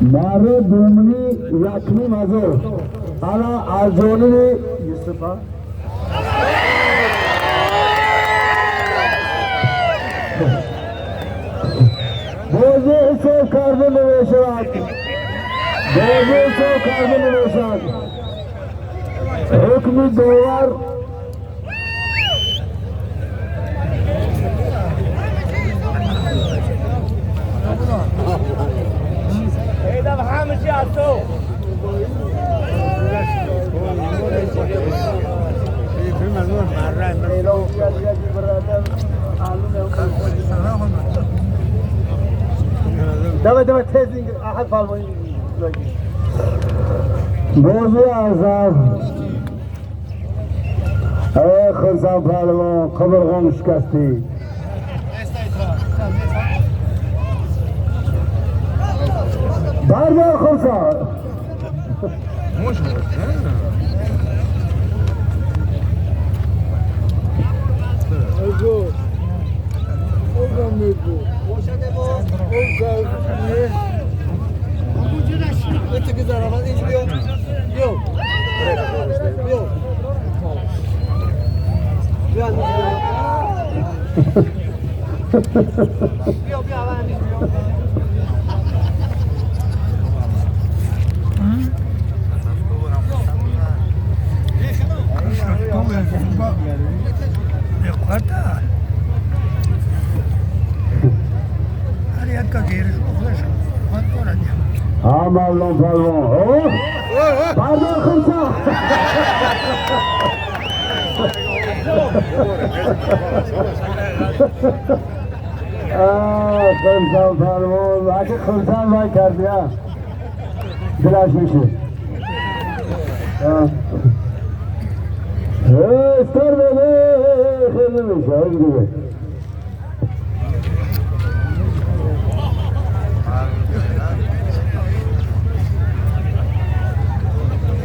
Маре думни якним ҳазор. Ана аз ҷониби Юсуфа. Бозӣ ҳисоб карда намешавад. Бозӣ ҳисоб карда намешавад. Ҳукми довар. Давай, давай, tezin ahad palmayı. Бозӣ азам. Эй Хурсанд паҳлавон, қабурғом шикастӣ. Бардор, Хурсанд. Ҳа, Мавлон паҳлавон. Бардор, Хурсанд. Хурсанд паҳлавон, ака Хурсанд вай карди, а? Дилаш мешид. Стар беде, хеле меша, дига.